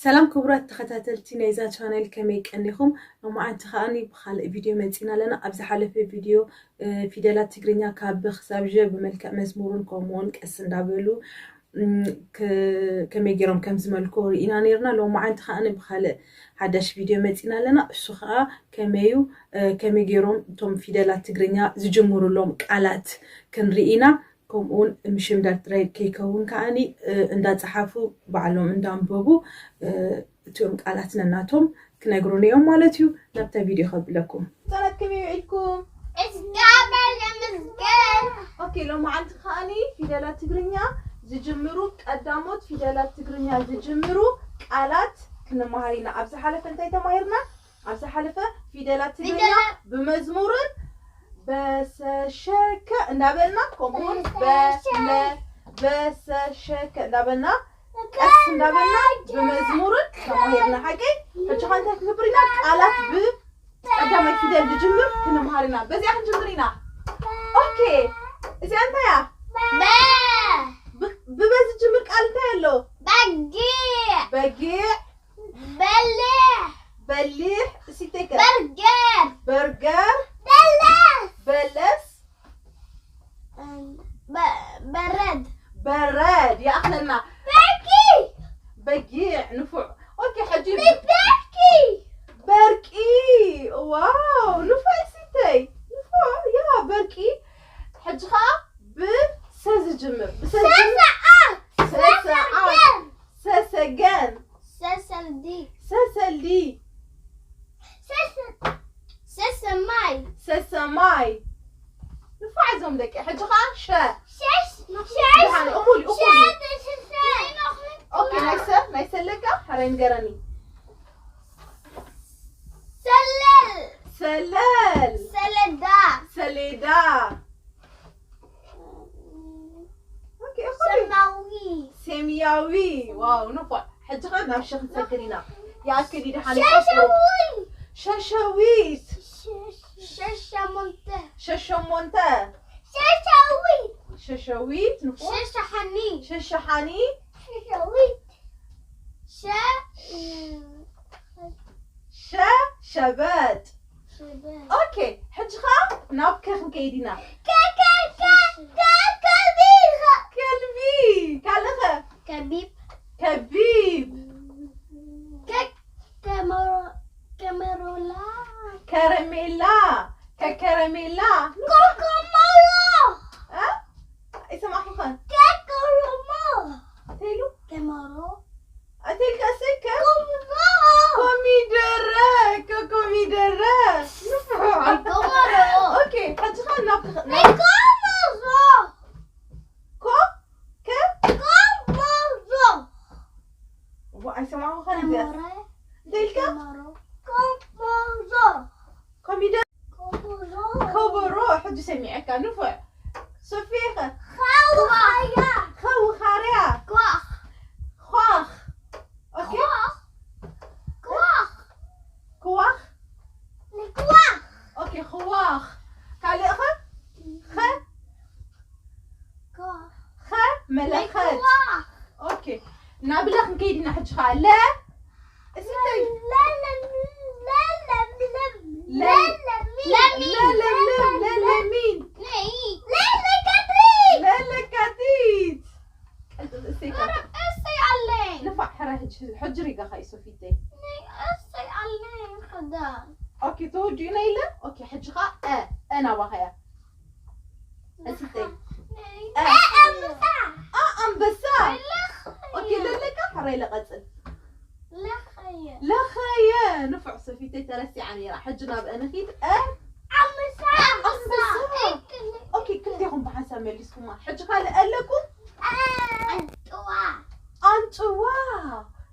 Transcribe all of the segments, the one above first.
ሰላም ክቡራት ተኸታተልቲ ናይዛ ቻነል፣ ከመይ ቀኒኹም? ሎማዓንቲ ከኣኒ ብኻልእ ቪድዮ መፂና ኣለና። ኣብ ዝሓለፈ ቪድዮ ፊደላት ትግርኛ ካብ ብ ክሳብ ዠ ብመልክዕ መዝሙርን ከምኡውን ቀስ እንዳበሉ ከመይ ገይሮም ከም ዝመልኩ ርኢና ነይርና። ሎማዓንቲ ከኣኒ ብኻልእ ሓዳሽ ቪድዮ መፂና ኣለና። እሱ ከዓ ከመዩ ከመይ ገይሮም እቶም ፊደላት ትግርኛ ዝጅምሩሎም ቃላት ክንርኢ ኢና። ከምኡውን ምሽምዳድ ጥራይ ከይከውን ከዓኒ እንዳፀሓፉ ባዕሎም እንዳንበቡ እቲኦም ቃላት ነናቶም ክነግሩን እዮም ማለት እዩ። ናብታ ቪድዮ ከብለኩም። ህፃናት ከመይ ውዒልኩም? እግዚኣብሔር ይመስገን። ኦኬ፣ ሎማዓንቲ ከዓኒ ፊደላት ትግርኛ ዝጅምሩ ቀዳሞት ፊደላት ትግርኛ ዝጅምሩ ቃላት ክንመሃር ኢና። ኣብ ዝሓለፈ እንታይ ተማሂርና? ኣብ ዝሓለፈ ፊደላት ትግርኛ ፊደላት ብመዝሙርን በሰሸከ እንዳበልና ከምኡውን በለ በሰሸከ እንዳበልና ቀስ እንዳበልና ብመዝሙርን ተማሂርና። ሓቀይ ሕጂ ኸ እንታይ ክንገብር ኢና? ቃላት ብቀዳማይ ፊደል ዝጅምር ክንመሃር ኢና። በዚኣ ክንጅምር ኢና። ኦኬ፣ እዚኣ እንታይ እያ? በ ብ- ብበ ዝጅምር ቃል እንታይ ኣሎ? በጊዕ በጊዕ በሊሕ በሊሕ። እሲተይከ በርገር በርገር በለስ በለስ በ- በረድ በረድ። ይኣኽለና። በጊ በጊዕ ንፉዕ። ኦኬ፣ ሕጂ በርቂ በርቂ። ዋው፣ ንፉዕ እሲተይ። ንፉዕ፣ ያ በርቂ። ሕጂ ኸዓ ብሰ ዝጅምር። ብሰ ዝጅምር። ሰሰዓ ሰሰዓት። ሰሰገን። ሰሰልዲ ሰሰልዲ። ሰሰማይ ሰሰማይ። ንፉዓት እዞም ደቂ። ሕጂ ኸዓ ሸ። ሸሽ ደሓን፣ እኹል፣ እኹል። ኦኬ፣ ናይ ሰ፣ ናይ ሰ ለጋ ሕራይ ንገረኒ። ሰለል ሰለል። ሰለዳ ሰሌዳ። ኦኬ፣ እኹል። ሰማዊ ሰማያዊ። ዋው፣ ንፉዕ። ሕጂ ኸዓ ናብ ሸ ክንሰግር ኢና። ይኣክል እዩ ደሓን። ሸሸዊ ሸሸዊት። ሸሸሞንተ ሸሸሞንተ። ሸሸዊ ሸሸዊት። ንፉዕ። ሸሸሓኒ ሸሸሓኒ። ሸሸዊት ሸ ሸ ሸበጥ። ኦኬ፣ ሕጂ ኸዓ ናብ ከ ክንከይድ ኢና። ከልቢ። ካልእ ኸ? ከቢብ ከቢብ። ከመሮላ ከረሜላ። ከከረሜላ። ኮኮሞሎ እ? ኣይሰማዕኩኸን። ከኮሎሞ እንታይ ኢሉ? ከመሮ እንታይ ኢልካ? እሰይ ከ? ኮሞሮ ኮሚደረ። ከኮሚደረ። ንፉዕ። ኮሞሮ ኦኬ፣ ሕጂ ኸዓ ናብ ከ- ናይ ኮሞዞ ኮ- ከ- ኮሞዞ ዋ፣ ኣይሰማዕኩኸን እዚኣስ። ከመረ እንታይ ኢልካ? ከመሮ ኮሞዞ ኮሚደረ። ኮሞዞ ከበሮ። ሕጂ ሰሚዐካ። ንፉዕ። ሶፊየ ኸ? ኻዋያ ኸውኻርያ። ኳኽ ዃኽ። ኦኬ። ኳኽ ኳኽ ክዋኽ። ንኳኽ ኦኬ፣ ክዋኽ። ካልእ ኸ? ኸ? ኳኽ ኸ መለኸት። ንኳኽ ኦኬ፣ ናብ ለ ክንከይድ ኢና ሕጂ ኸዓ። ለ። እስቲ እንታይ? ለለምለም፣ ለለሚን። ለለካቲት። ቀልጥፍ እስቲ ከ። ንፋዕ፣ ሕረ ሕጂ፣ ሕጂ ሪጋ ኸ ሶፊተይ። ኦኬ፣ ተወዲኡና ኢለ። ኦኬ፣ ሕጂ ኸዓ እ፣ እ ናባኸ እያ። እስቲ እ። ኣ ኣንበሳ። ኦኬ፣ ለለካ ሕራይ ለቀጽል። ለኸየ። ንፉዕ ሶፊተይ፣ ተረሲዓ ነይራ። ሕጂ ናብ እ ንኺድ። እ። ኣንበሳ። ኦኬ፣ ክልቴኹም ብሓንሳብ መሊስኩማ። ሕጂ ካልእ ኣለኩም? ኣንጭዋ። ኣንጭዋ።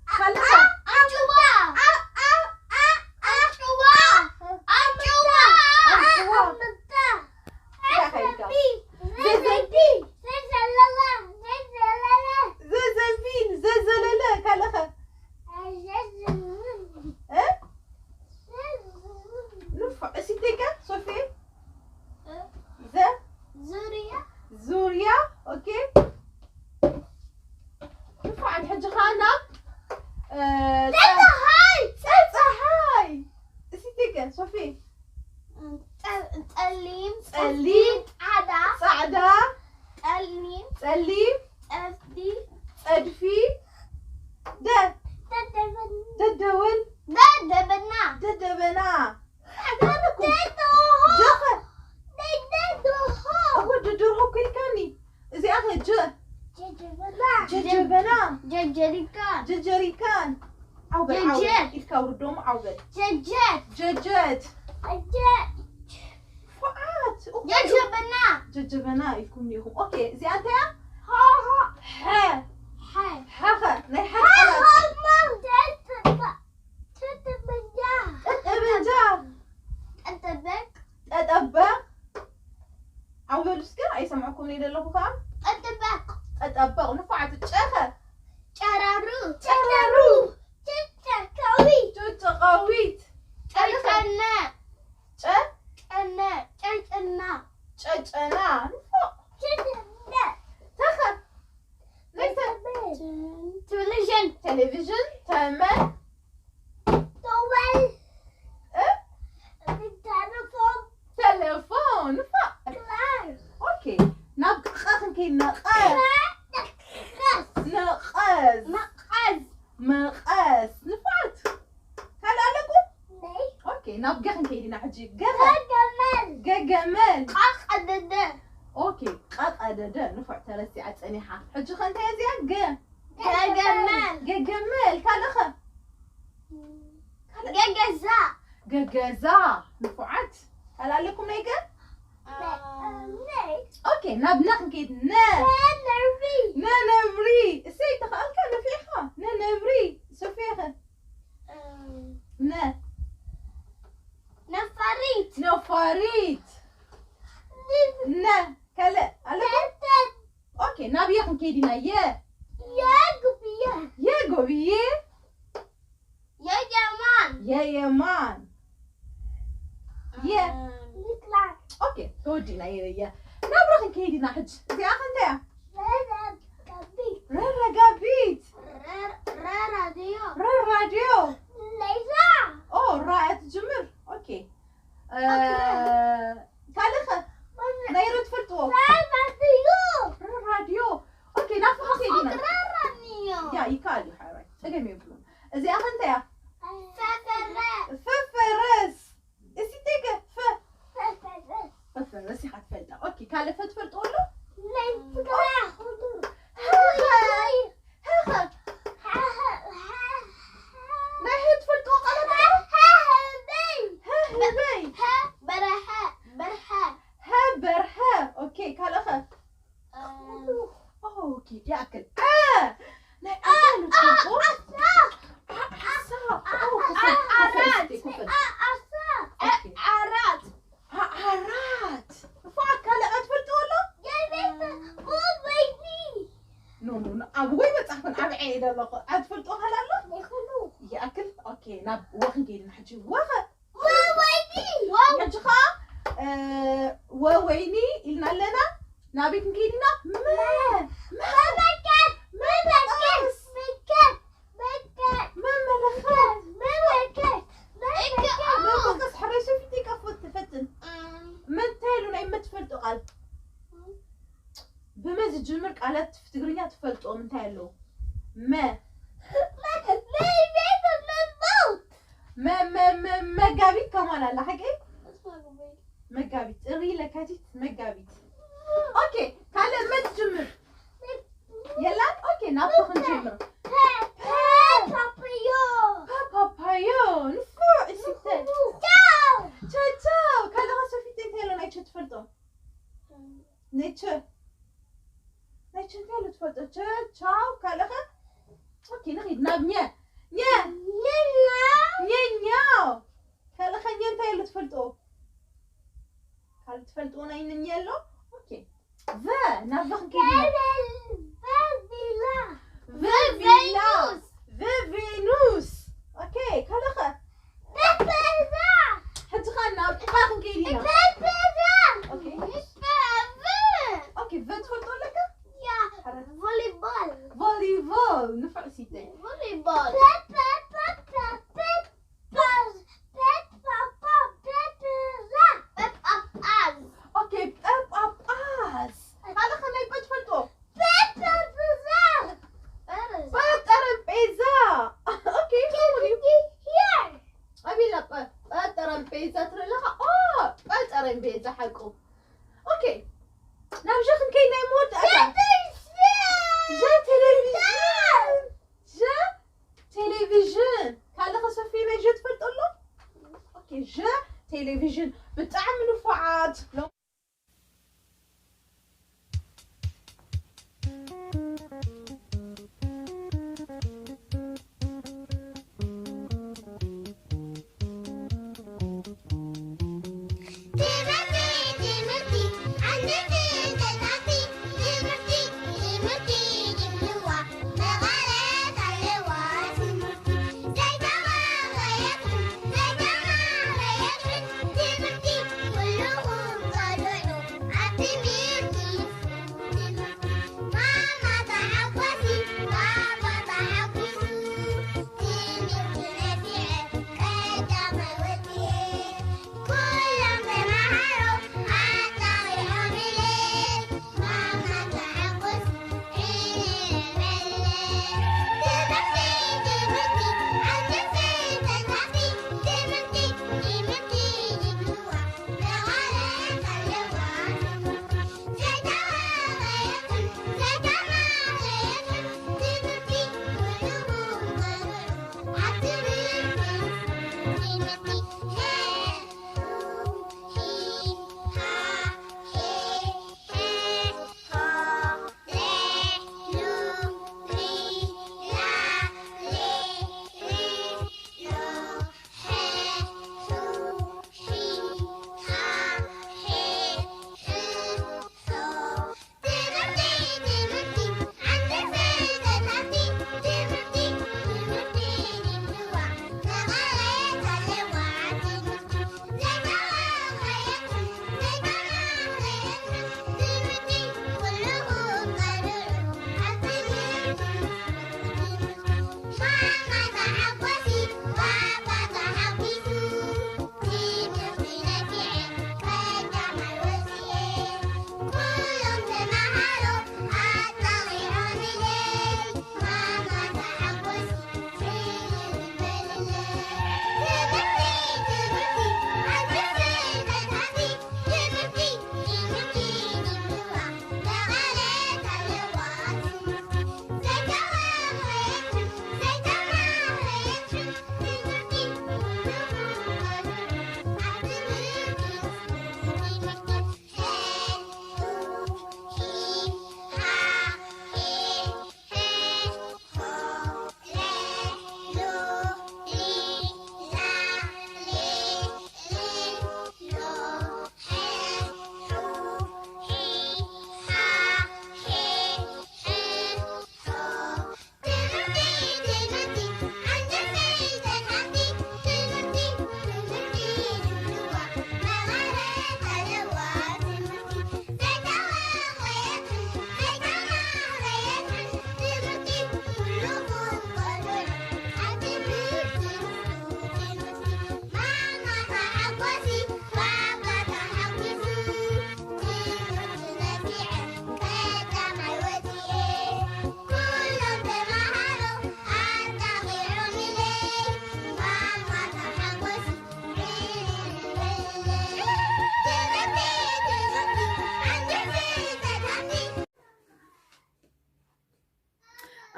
ካልእ? ኣንጭዋ። ኣንጭዋ። ኣንጭዋ። ኣንጭዋ። እንታይ ከ ኢልካ? ዘዘቢ። ዘዘለለ። ዘዘቢል። ዘዘለለ። ካልእ ኸ? እ? ንፉዕ። እስቲ እንታይ ከ ሶፊ? ዘ- ዙርያ። ዙርያ። ኦኬ። ገድፊ። ደ። ደደበና። ደደወል። ደደበና። ደደበና። ኣታለኩም። ደደሆ። ጀኸ። ደደሆ። እወ ደደርሆ እኮ ኢልካኒ። እዚኣ ኸ ጀ። ጀጀበና። ጀጀበና። ጀጀሪካን። ጀጀሪካን። ዓው በል፣ ዓው በል። ጀጀት። ኢድካ ውርዶም፣ ዓው በል። ጀጀት። ጀጀት። ጀጀት። ፉዓት። ጀጀበና። ጀጀበና ኢልኩም ዲኹም። ኦኬ፣ እዚኣ እንታይ እያ? ሆ፣ ሆ። ሐ። ሐ። ሐኸ፣ ናይ ሐ ሐ፣ ቃላት። ሆ፣ ሆ፣ ጀጀበና። ጠጠበጃ። ጠጠበጃ። ጠጠበቅ። ጠጠበቅ። ዓው በሉ እስከ፣ ኣይሰምዐኩምን እየ ዘለኹ ከኣ። ጠጠበቅ። ጠጠበቅ፣ ንፉዓት። ጨኸ። ጨራሩ። ጨራሩ። ጨጨቃዊት። ጨጨቃዊት። ጨጨነ። ጨ? ጨነ። ጨጨና። ጨጨና። ንፉዕ። ጨጨነ። ተኸ። ነይተ። ቴሌቪዥን። ቴሌቪዥን። ተመ። ቶወል። እ? ቴሌፎን። ቴሌፎን። ንፋዕ። ክላስ። ኦኬ። ናብ ቐ ክንከይድ ኢና። ቐ። ነቐዝ። ነቐዝ። መቐዝ። መቐስ። ንፋት። ካልእ ኣለኩም? ነይ። ኦኬ። ናብ ገ ክንከይድ ኢና ሕጂ። ገ። ገገመል። ገገመል። ቐ ቀደደ። ኦኬ። ቐ ቀደደ። ንፉዕ ተረሲዓ ጸኒሓ። ሕጂ ከ እንታይ እዚኣ? ገ። ገገመል። ገገመል። ካልእ ኸ? ካልእ? ገገዛ። ገገዛ። ንፉዓት። ካልእ ኣለኩም ናይ ገ? ኦኬ፣ ናብ ነ ክንከይድ። ነ። ነነብሪ። ነነብሪ። እሰይ፣ ተኸኣልካ፣ ነፊዕኻ። ነነብሪ። ሶፊያ ኸ? ነ። ነፋሪት። ነፋሪት። ነ። ካልእ ኣለኩም? ኦኬ፣ ናብ የ ክንከይድ ኢና። የ። የጉብየ። የጎብየ። የየማን። የየማን። የ። ኦኬ፣ ተወዲእና የ፣ የ። ናብራ ክንከይድ ኢና ሕጂ። እዚኣ ከ እንታይ እያ? ረረጋቢት። ረረጋቢት። ረራድዮ። ረራድዮ። ሌዛ። ኦ፣ ራ እያ ትጅምር። ኦኬ። እ፣ ካልእ ኸ? ናይ ረ ትፈልጥዎ? ራራድዮ። ራራድዮ። ኦኬ፣ ናብ ፈ ክንከይድ ኢና። ራራንዮ። ያ፣ ይከኣል እዩ፣ ሓራይ። ጸገም የብሉን። እዚኣ ኸ እንታይ እያ? ፈፈረ። ፈፈረስ። እስቲ ተይከ፣ ፈ-፣ ፈፈረስ። ፈፈረስ ኢኻ ትፈልጣ። ኦኬ፣ ካልእ ፈ ትፈልጥዎ ኣሎ? ናይ ትግራይ ኩሉ። ሀኸ፣ ሀኸ። ሀ፣ ሀ፣ ሀ፣ ሀ። ናይ ሀ ትፈልጥዎ ቃላት ኣሎ? ሀ፣ ሀ፣ በይ። ሀ፣ ሀ፣ በይ። ሀ፣ በረሀ፣ በርሀ። ሀ፣ በርሀ። ኦኬ፣ ካልእ ኸ? ኦኬ፣ ይኣክል። ዐ! ናይ ዐ ትፈልጦ? ዐ፣ ዓሳ። ዐ፣ ዓሳ። ኦ፣ ኮፈል፣ ኮፈል፣ እስቲ ኮፈል። ኦኬ። ዓራት። ዐ፣ ዓራት። ንፉዓት፣ ካልእ ዐ ትፈልጥዎ ኣሎ? ኖ፣ ኖ፣ ኖ፣ ኣብ ወይ መጽሓፍን ኣብ ዐ ኢለ ኣለኹ። ዐ ትፈልጥዎ ካልእ ኣሎ? ይኣክል። ኦኬ፣ ናብ ወ ክንከይድ ኢና ሕጂ። ወኸ? ወወይኒ። ሕጂ ኸዓ፣ እ፣ ወወይኒ ኢልና ኣለና። ናበይ ክንከይድ ኢና? መ-፣ መ-፣ መመገብ፣ መመገብ፣ መመገብ፣ መመገብ፣ መመለኸት። መመገብ፣ መመገብ። መመገብ። ሕራይ ሶፊት ይቀፉት ትፈትን። እም። መ እንታይ ኢሉ ናይ መ ትፈልጦ ቃል? ብመ ዝጅምር ቃላት ትግርኛ ትፈልጦም እንታይ ኣለዉ? መ። መ-፣ መ-፣ መ-፣ መ-፣ መ-፣ መ-፣ መጋቢት ከማን ኣላ፣ ሓቂ? መጋቢት፣ ጥሪ፣ ለካቲት፣ መጋቢት። ኦኬ፣ ካልእ መ ትጅምር? የላን? ኦኬ፣ ናብ ፐ ክንጅምር። ፐ፣ ፐ፣ ፓፓዮ። ፐ፣ ፓፓዮ። ንፉዕ፣ እሺ፣ ተ-፣ ቻው። ቻው፣ ቻው። ካልእ ከ ሶፊት እንታይ ኣሎ ናይ ቸ ትፈልጦ? ናይ ቸ። ናይ ቸ እንታይ ኣሎ ትፈልጦ? ቸ፣ ቻው፣ ካልእ ኸ? ኦኬ፣ ንኺድ ናብ ኘ። ኘ። ኘኛ። ኘኛው። ካልእ ኸ ኘ እንታይ ኣሎ ትፈልጦ? ካልእ ትፈልጥዎ ናይ ኘ ኣሎ? ኦኬ። ቨ፣ ናብ ቨ ክንከይድ ኢና። ቨ-፣ ቨ-፣ ቪላ። ቨ-፣ ቪላ። ቨ-፣ ቬኑስ። ቨ-፣ ቬኑስ። ኦኬ፣ ካልእ ኸ? ፔፔዛ። ሕጂ ኸኣ ናብ ጳ ክንከይድ ኢና። ፔፔዛ። ኦኬ። ፐ-፣ ቨ። ኦኬ፣ ቨ ትፈልጦ ኣለካ? ያ። ኣረ። ቮሊቦል። ቮሊቦል። ንፉዕ ሲተይ። ቮሊቦል። ፔ-፣ ፔ-፣ ፔ-፣ ፔ-፣ ፔ-፣ ፓዝ። ፔ-፣ ፓ-፣ ፓ-፣ ፔ-፣ ፔዛ። ጳጳጳዝ። ኦኬ፣ ጳጳጳዝ። ካልእ ኸ ናይ ጳ ትፈልጦ? ፔ-፣ ፔ-፣ ፔዛ። ቴሌቪዥን ብጣዕሚ ንፉዓት።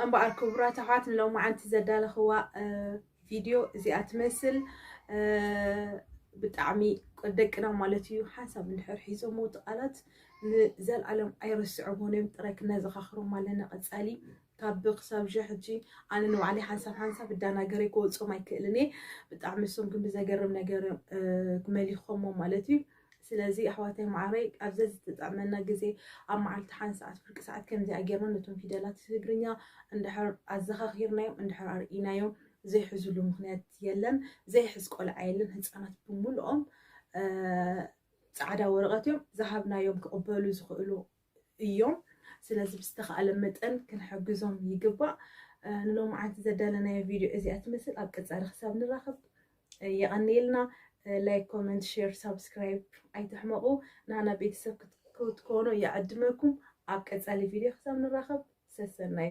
እምበኣር ክቡራት ኣሕዋት፣ ንሎማዓንቲ ዘዳለኽዋ ቪድዮ እዚኣ ትመስል። ብጣዕሚ ደቅና ማለት እዩ ሓንሳብ እንድሕር ሒዞምዎ እቲ ቃላት ንዘልኣለም ኣይረስዕዎን እዮም። ጥራይ ክነዘኻኽሮም ኣለና። ቀጻሊ ካብ ብ ክሳብ ዥ ሕጂ ኣነ ንባዕለይ ሓንሳብ ሓንሳብ እዳናገረ ክወጾም ኣይክእልን እየ። ብጣዕሚ እሶም ግን ብዘገርም ነገር እዮም መሊኾሞ ማለት እዩ። ስለዚ ኣሕዋተይ ማዓረይ፣ ኣብ ዘዝተጠዕመና ግዜ ኣብ መዓልቲ ሓንቲ ሰዓት ፍርቂ ሰዓት ከምዚኣ ጌርና ነቶም ፊደላት ትግርኛ እንድሕር ኣዘኻኺርናዮም እንድሕር ኣርኢናዮም ዘይሕዝሉ ምኽንያት የለን። ዘይሕዝ ቆልዓ የለን። ህፃናት ብምልኦም ፃዕዳ ወረቐት እዮም፣ ዝሃብናዮም ክቕበሉ ዝኽእሉ እዮም። ስለዚ ብዝተኻእለ መጠን ክንሕግዞም ይግባእ። ንሎማዓንቲ ዘዳለናዮ ቪድዮ እዚኣ ትመስል። ኣብ ቀፃሊ ክሳብ ንራኸብ የቐንየልና። ላይክ፣ ኮመንት፣ ሼር፣ ሳብስክራይብ ኣይትሕመቑ። ናና ቤተሰብ ክትኮኑ ይዕድመኩም። ኣብ ቀፃሊ ቪድዮ ክሳብ ንራኸብ ሰሰናዩ።